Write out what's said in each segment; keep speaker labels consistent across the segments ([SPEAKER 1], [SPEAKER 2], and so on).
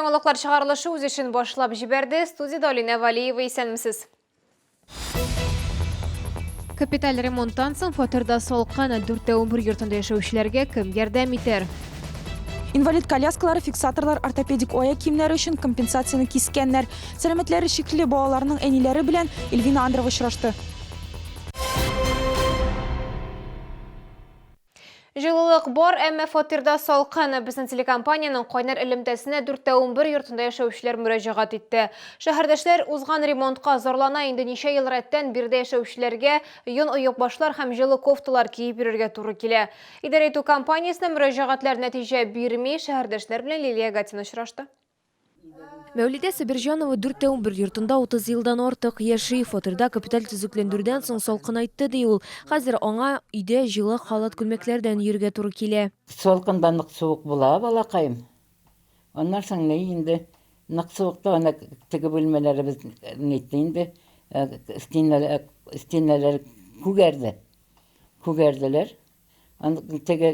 [SPEAKER 1] Яңалыклар чыгарылышы үз эшен башлап җибәрде. Студиядә Алинә Валиева, исәнмесез. Капиталь ремонттан соң фатирда салкын 4 11 йортында яшәүчеләргә кем ярдәм итәр?
[SPEAKER 2] Инвалид коляскалары, фиксаторлар, ортопедик аяк киемнәре өчен компенсацияне кискәннәр. Сәламәтләре шикле балаларның әниләре белән Эльвина Андрова очрашты.
[SPEAKER 1] Җылылык бар, әмма фатирда салкын. Безнең телекомпаниянең кайнар элемтәсенә 4 11 йортында яшәүчеләр мөрәҗәгать итте. Шәһәрдәшләр узган ремонтка зарлана, инде ничә ел рәттән биредә яшәүчеләргә йон оекбашлар һәм җылы кофталар киеп йөрергә туры килә. Идарә итү компаниясенә мөрәҗәгатьләр нәтиҗә бирми, шәһәрдәшләр белән Лилия Гатина очрашты.
[SPEAKER 3] Мәүлидә Сабирҗанова 4 11 йортында 30 елдан артык яши. Фатирда капиталь төзекләндерүдән соң салкынайтты, ди ул. Хәзер аңа өйдә җылы халат-күлмәкләрдән йөрергә туры килә.
[SPEAKER 4] Салкында нык суык була, балакаем. Аннан соң ни инде, нык суыкта ана теге бүлмәләребез нитте инде, стенәләр, стенәләр күгәрде. Күгәрделәр. Аны теге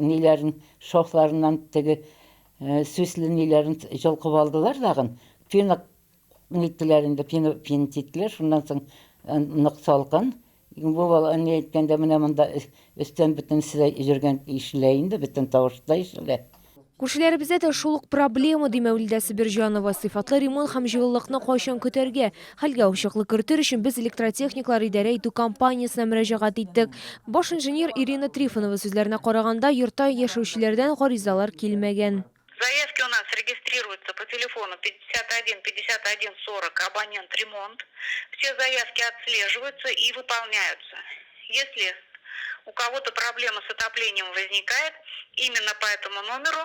[SPEAKER 4] ниләрен, шовларыннан теге сүсле ниләрен җолкып алдылар тагын. Пена ниттеләр инде, пена пена иттеләр. Шуннан соң нык салкын. Бу бала ни әйткәндә, менә монда өстән бөтенесе дә йөргән ишелә инде, бөтен тавыш та ишелә.
[SPEAKER 3] Күршеләребездә дә шул ук проблема, ди Мәүлидә Сабирҗанова. Сыйфатлы ремонт һәм җылылыкны кайчан көтәргә? Хәлгә ачыклык кертер өчен без электротехниклар идарә итү компаниясенә мөрәҗәгать иттек. Баш инженер Ирина Трифонова сүзләренә караганда, йортта яшәүчеләрдән гаризалар килмәгән.
[SPEAKER 5] Заявки у нас регистрируются по телефону 51 51 40 абонент ремонт. Все заявки отслеживаются и выполняются. Если у кого-то проблема с отоплением возникает, именно по этому номеру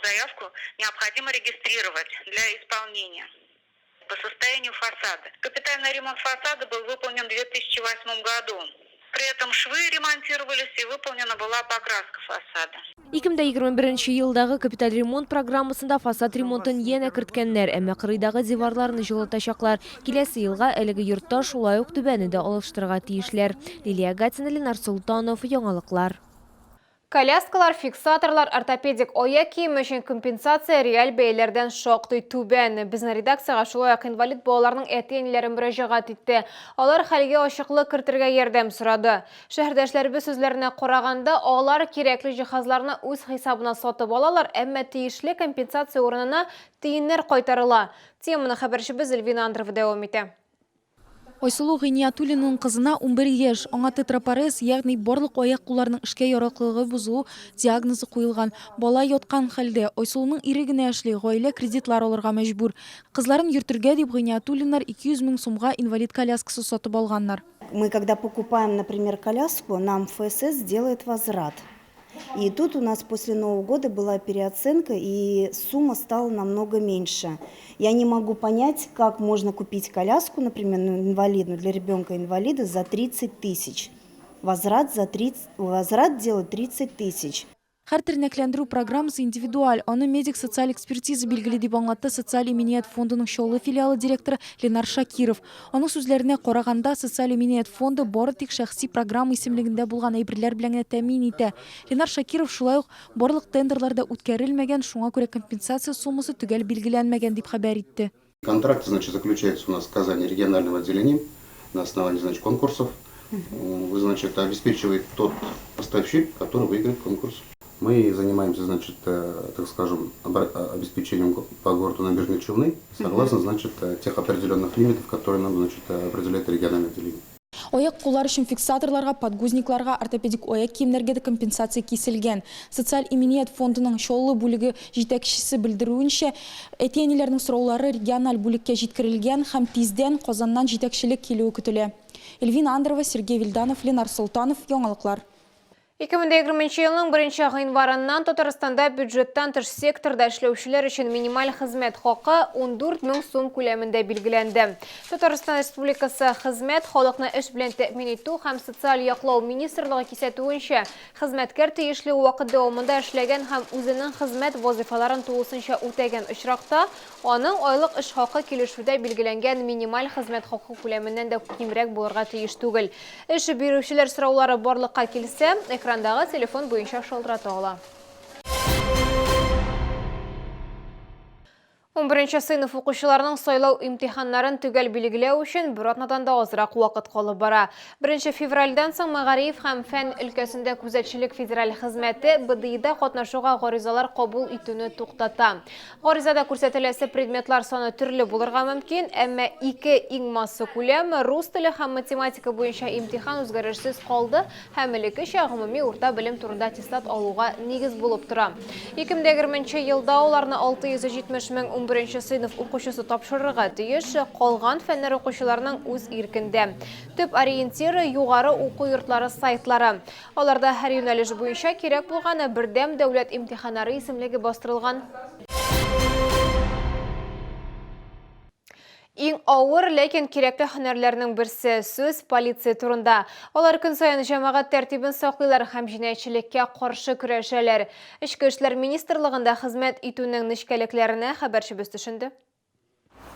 [SPEAKER 5] заявку необходимо регистрировать для исполнения. По состоянию фасада. Капитальный ремонт фасада был выполнен в 2008 году. При этом швы ремонтировались и выполнена была покраска фасада.
[SPEAKER 3] 2021 елдагы капиталь ремонт программасында фасад ремонтын янә керткәннәр, әмма кырыйдагы диварларны җылытачаклар. Киләсе елга әлеге йортта шулай ук түбәне дә алыштырырга тиешләр. Лилия Гатина, Ленар Солтанов, Яңалыклар.
[SPEAKER 1] Коляскалар, фиксаторлар, ортопедик аяк киеме өчен компенсация реаль бәяләрдән шактый түбән. Безнең редакциягә шулай ук инвалид балаларның әти-әниләре мөрәҗәгать итте. Алар хәлгә ачыклык кертергә ярдәм сорады. Шәһәрдәшләребез сүзләренә караганда, алар кирәкле җиһазларны үз хисабына сатып алалар, әмма тиешле компенсация урынына тиеннәр кайтарыла. Теманы хәбәрчебез Эльвина Андрова дәвам итә.
[SPEAKER 2] Айсылу Гыйниятуллинаның кызына 11 яшь. Аңа тетрапарез, ягъни барлык аяк-кулларның эшкә яраклылыгы бозылу диагнозы куелган. Бала яткан хәлдә. Айсылуның ире генә эшли, гаилә кредитлар алырга мәҗбүр. Кызларын йөртергә дип Гыйниятуллиннар 200 мең сумга инвалид коляскасы сатып алганнар.
[SPEAKER 6] Мы когда покупаем, например, коляску, нам ФСС делает возврат. И тут у нас после Нового года была переоценка, и сумма стала намного меньше. Я не могу понять, как можно купить коляску, например, ну, инвалидную, для ребенка-инвалида за 30 тысяч. Возврат, за 30, возврат делают 30 тысяч.
[SPEAKER 2] Һәр тернәкләндерү программасы индивидуаль, аны медик-социаль экспертиза билгели, дип аңлатты Социаль иминият фондының Чаллы филиалы директоры Ленар Шакиров. Аның сүзләренә караганда, Социаль иминият фонды бары тик шәхси программа исемлегендә булган әйберләр белән генә тәэмин итә. Ленар Шакиров шулай ук барлык тендерлар да үткәрелмәгән, шуңа күрә компенсация суммасы төгәл билгеләнмәгән, дип хәбәр итте.
[SPEAKER 7] Контракт, значит, заключается у нас в Казани региональным отделением на основании, значит, конкурсов. Значит, обеспечивает тот поставщик, который выиграет конкурс. Мы занимаемся, значит, так скажем, обеспечением по городу Набережные Челны, согласно, значит, тех определенных лимитов, которые нам, значит, определяет региональное отделение.
[SPEAKER 2] Аяк-куллар өчен фиксаторларга, подгузникларга, ортопедик аяк киемнәргә дә компенсация киселгән. Социаль иминият фондының Чаллы бүлеге җитәкчесе белдерүенчә, әти-әниләрнең сораулары региональ бүлеккә җиткерелгән һәм тиздән Казаннан җитәкчелек килүе көтелә. Эльвина Андрова, Сергей Вильданов, Ленар Солтанов, Яңалыклар.
[SPEAKER 1] 2020 елның 1 гыйнварыннан Татарстанда бюджеттан тыш секторда эшләүчеләр өчен минималь хезмәт хакы 14 мең сум күләмендә билгеләнде. Татарстан Республикасы Хезмәт, халыкны эш белән тәэмин итү һәм социаль яклау министрлыгы кисәтүенчә, хезмәткәр тиешле вакыт дәвамында эшләгән һәм үзенең хезмәт вазыйфаларын тулысынча үтәгән очракта, аның айлык эш хакы килешүдә билгеләнгән минималь хезмәт хакы күләменнән дә кимрәк булырга тиеш түгел. Эш бирүчеләр сораулары барлыкка килсә, экрандагы телефон буенча шалтырата ала. 11 сыйныф укучыларының сайлау имтиханнарын төгәл билгеләү өчен бер атнадан да азрак вакыт калып бара. 1 февральдән соң Мәгариф һәм фән өлкәсендә күзәтчелек федераль хезмәте БДИда катнашуга гаризалар кабул итүне туктата. Гаризада күрсәтеләсе предметлар саны төрле булырга мөмкин, әмма ике иң массакүләм, рус теле һәм математика буенча имтихан үзгәрешсез калды һәм элеккечә гомуми урта белем турында аттестат алуга нигез булып тора. 2020 нче елда аларны 670 мең унберенче сыйныф укучысы тапшырырга тиеш, калган фәннәр укучыларның үз иркендә. Төп ориентир, югары уку йортлары сайтлары. Аларда һәр юнәлеш буенча кирәк булган бердәм дәүләт имтиханнары исемлеге бастырылган. Иң авыр, ләкин кирәкле һөнәрләрнең берсе, сүз полиция турында. Алар көн саен җәмәгать тәртибен саклыйлар һәм җинаятьчелеккә каршы көрәшәләр. Эчке эшләр министрлыгында хезмәт итүнең нечкәлекләренә хәбәрчебез төшенде.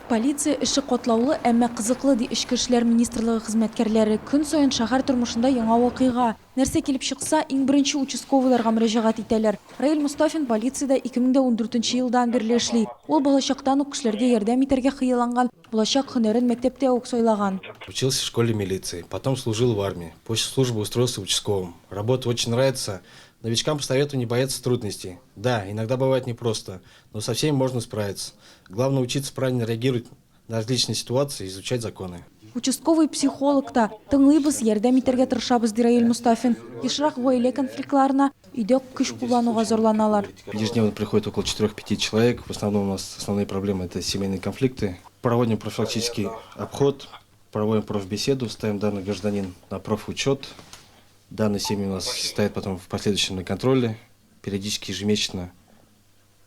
[SPEAKER 2] Полиция эше катлаулы, әмма кызыклы, ди Эчке эшләр министрлыгы хезмәткәрләре. Көн саен шәһәр тормышында яңа вакыйга. Нәрсә килеп чыкса, иң беренче участковыйларга мөрәҗәгать итәләр. Раил Мостафин полициядә 2014 елдан бирле эшли. Ул балачактан ук кешеләргә ярдәм итәргә хыялланган, булачак һөнәрен мәктәптә үк сайлаган.
[SPEAKER 8] Учился в школе милиции, потом служил в армии. После службы устроился участковым. Работа очень нравится. Новичкам посоветую не бояться трудностей. Да, иногда бывает непросто, но со всеми можно справиться. Главное учиться правильно реагировать на различные ситуации, изучать законы.
[SPEAKER 2] Участковый психолог та. Тыңлыйбыз, ярдәм итәргә тырышабыз, ди Раил Мостафин. Ешрак гаилә конфликтларына, өйдә көч куллануга зарланалар.
[SPEAKER 8] Ежедневно приходит около 4-5 человек. В основном у нас основные проблемы – это семейные конфликты. Проводим профилактический обход, проводим профбеседу, ставим данный гражданин на профучет. Данные семьи у нас стоят потом в последующем на контроле. Периодически ежемесячно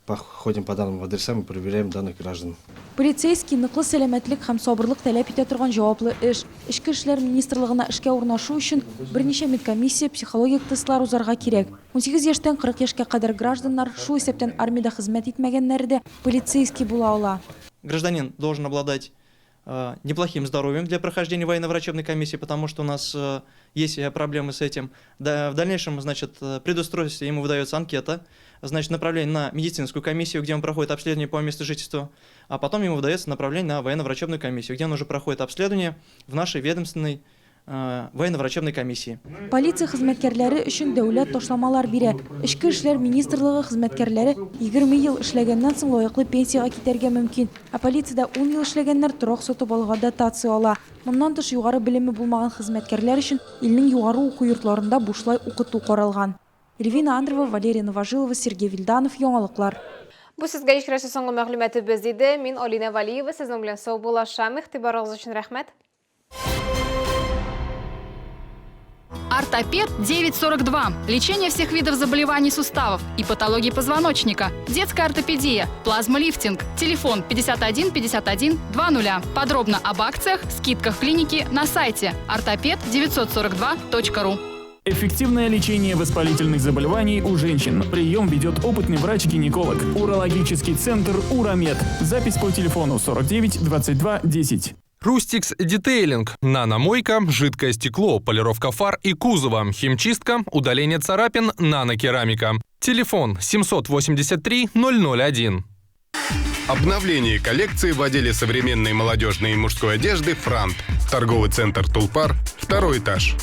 [SPEAKER 8] ходим по данным адресам и проверяем данных граждан.
[SPEAKER 2] Полицейский ныклы сәламәтлек һәм сабырлык таләп итә торган җаваплы эш. Эчке эшләр министрлыгына эшкә урнашу өчен берничә медкомиссия, психологик тестлар узарга кирәк. 18 яшьтән 40 яшькә кадәр гражданнар, шул исәптән армиядә хезмәт итмәгәннәре дә полицейский була ала.
[SPEAKER 9] Гражданин должен обладать неплохим здоровьем для прохождения военно-врачебной комиссии, потому что у нас есть проблемы с этим. Да, в дальнейшем, значит, при устройстве ему выдается анкета, значит, направление на медицинскую комиссию, где он проходит обследование по месту жительства, а потом ему выдается направление на военно-врачебную комиссию, где он уже проходит обследование в нашей ведомственной военно-врачебной комиссии.
[SPEAKER 2] Полиция хезмәткәрләре өчен дәүләт ташламалар бирә. Эчке эшләр министрлыгы хезмәткәрләре 20 ел эшләгәннән соң лаеклы пенсиягә китәргә мөмкин. Ә полициядә 10 ел эшләгәннәр торак сатып алуга дотация ала. Моннан тыш югары белеме булмаган хезмәткәрләр өчен илнең югары уку йортларында бушлай укыту каралган. Эльвина Андреева, Валерия Новожилова, Сергей Вильданов, Яңалыклар.
[SPEAKER 1] Бу сезгә җиткерәсе соңгы мәгълүматыбыз иде. Мин Алинә Валиева сезнең белән саубуллашам. Игътибарыгыз өчен рәхмәт.
[SPEAKER 10] Ортопед 942. Лечение всех видов заболеваний суставов и патологии позвоночника. Детская ортопедия, плазмолифтинг. Телефон 51 51 00. Подробно об акциях, скидках клиники на сайте ортопед942.ру.
[SPEAKER 11] Эффективное лечение воспалительных заболеваний у женщин. Прием ведет опытный врач-гинеколог. Урологический центр «Урамед». Запись по телефону 49 22 10.
[SPEAKER 12] Рустикс Детейлинг. Наномойка, жидкое стекло, полировка фар и кузова, химчистка, удаление царапин, нанокерамика. Телефон 783 001.
[SPEAKER 13] Обновление коллекции в отделе современной молодежной и мужской одежды «Франт». Торговый центр «Тулпар», второй этаж.